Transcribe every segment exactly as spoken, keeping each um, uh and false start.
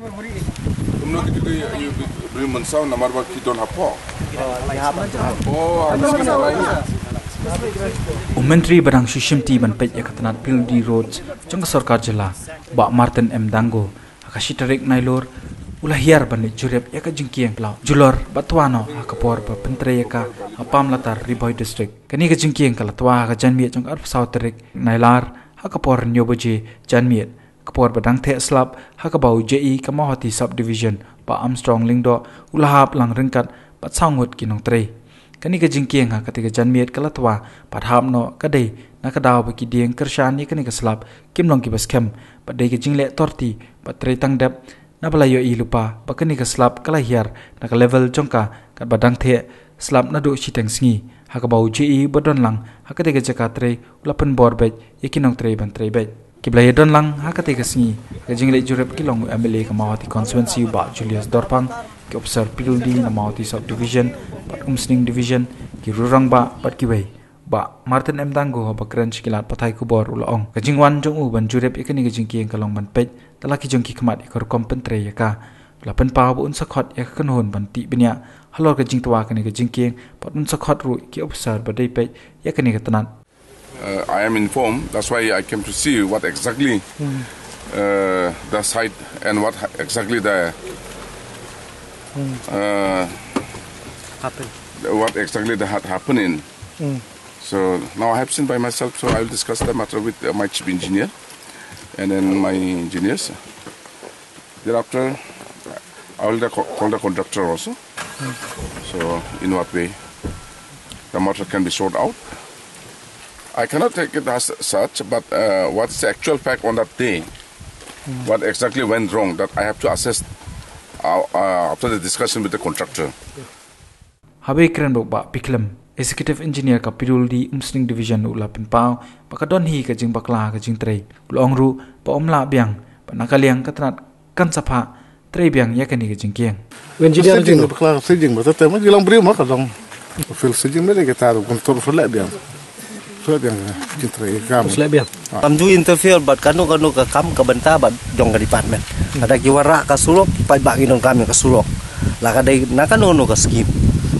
Kumno ki tu yu bri mynsaw namar ba ki don hapoh. Oh, ha ka skim ka lai. U Myntri ba dang shu shimti ban peit ïa ka tnat P W D roads jong ka sorkar jylla, Bah Martin M Dangu, ha ka shi tarik Nailur u la hiar ban leit jurip ïa ka jingkieng pla julor ba twa noh ha ka por ba pyntrei ïa ka ha Pamlatar, Ri Bhoi District. Kane ka jingkieng ka la twa ha ka janmiet jong ka arphew saw tarik Nailar ha ka por hynñiew baje janmiet, ka por ba dang theh slap ha kaba u J E ka Mawhati Subdivision, Bah Armstrong Lyngdoh, u la hap lang ryngkat bad saw ngut ki nongtrei. Kane ka jingkieng ha katei ka janmiet ka la twa bad hap noh ka dei na ka daw ba ki dieng kyrshan ïa kane ka slap kim long kiba skhem bad dei ka jingleh torti bad trei tang dep, naba la ïohi lypa ba kane ka slap ka la hiar na ka level jong ka katba dang theh slap naduh shiteng sngi, ha kaba u J E ba don lang ha katei ka jaka trei u la pynbor beit ïa ki nongtrei ban trei beit. Kiba la ïadon lang ha katei ka sngi ha ka jingleit jurip ki long u M L A ka Mawhati constituency Bah Julius Dorpang, ki ophisar P W D na Mawhati South Division bad Umsning Division, ki rangbah bad kiwei. Bah Martin M Dangu haba kren sha ki lad pathai khubor u la ong ka jingwan jong u ban jurip ïa kane ka jingkieng ka long ban peit da la ki jong ki khmat ïa ka rukom pyntrei ïa ka. U la pynpaw ba un sa khot ïa ka kynhun ban tih bniah halor ka jingtwa kane ka jingkieng bad un sa khot ruh ki ophisar ba dei peit ïa kane ka tnat. Uh, I am informed. That's why I came to see what exactly uh, the site and what ha- exactly the uh, Happen. what exactly the had happened in. So now I have seen by myself. So I will discuss the matter with uh, my chief engineer and then my engineers. Thereafter, I will co- call the contractor also. So in what way the matter can be sorted out. I cannot take it as such, but uh, what's the actual fact on that day? What exactly went wrong that I have to assess uh, uh, after the discussion with the contractor. Haba kren bad u Bah P Khlem, Executive Engineer ka P W D Umsning Division, u la pynpaw ba ka don hi ka jingbakla ka jingtrei. U la ong ruh ba ym lah biang ba na ka liang ka tnat kan sa phah trei biang ïa kane ka jingkieng. Wen jin jin bakla sejing ba te ma jilang briew ma ka dong. Fil sejing me de kita tu kun tur sele biang. Sele biang jin trei kam. Sele biang. Kam ju interfere bad kano kano ka kam ka bynta bad jong ka department. Lada ki wanrah ka surok, ki paidbah ki donkam ïa ka surok. La ka dei na kano kano ka scheme.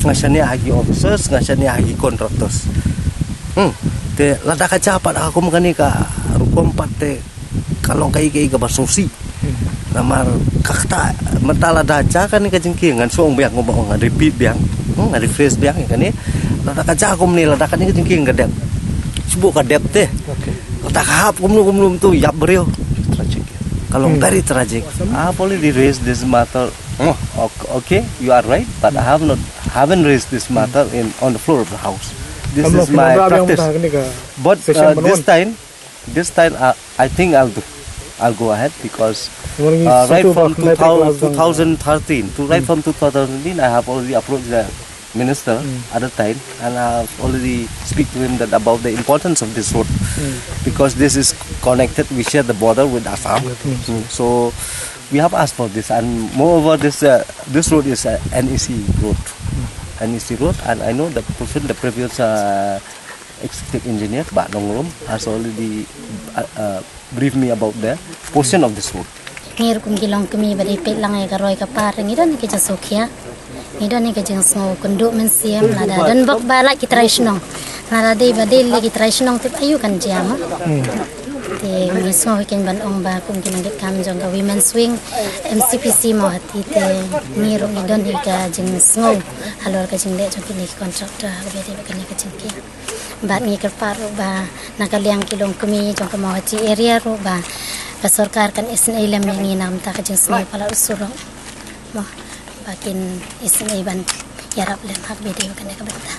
Nga shaniah ha ki officers, nga shaniah ha ki contractors. Hmm. Te lada ka jia pat ha kum kane ka rukom pat te ka long kaei kaei kaba sngewsih. Namar kata mynta lada jia kane ka jingkieng ngan shu ong biang, ngan repeat biang, ngan rephrase biang ïa kane. Lada ka jia kumne, lada kane ka jingkieng ka dep, shu buh ka dep te. Lada ka hap kumno kumno tu ïap briew. Ka long very tragic. I have already raised this matter. Oh, ok- okay, you are right, but I have not haven't raised this matter in on the floor of the house. This is my practice. But uh, this time, this time uh, I think I'll do. I'll go ahead because uh, right from two thousand, two thousand thirteen to right from two thousand thirteen, I have already approached the minister at the time, and I have already speak to him that about the importance of this road because this is connected. We share the border with Assam, so we have asked for this, and moreover, this uh, this road is a N E C road, N E C road, and I know that the previous uh, executive engineer Bah Nongrum has already uh, uh, briefed me about the portion of this road. Ngi ruh kum ki longkmie ba dei peit lang ïa ka roi ka par ngi don ïa ka jingsngewkhia. Ngi don ïa ka jingsngew kynduh mynsiem lada don bok ba la ki trai shnong. Lada dei ba dei la ki trai shnong tip aïu kan jia mo. Te ngi sngew hi keiñ ban ong ba kum ki nongkitkam jong ka Women's Wing M C P C Mawhati te ngi ruh ngi don ïa ka jingsngew halor ka jingleh jong kine ki contractor ha kaba dei ba kane ka jingkieng. Bad ngi kyrpad ruh ba na ka liang ki longkmie jong ka Mawhati area ruh ba ka sorkar kan isynei lem ïa ngi na ka bynta ka jingsngew palat u surok. Mo ba kin isynei ban ïarap lem ha kaba dei ba kane ka bynta.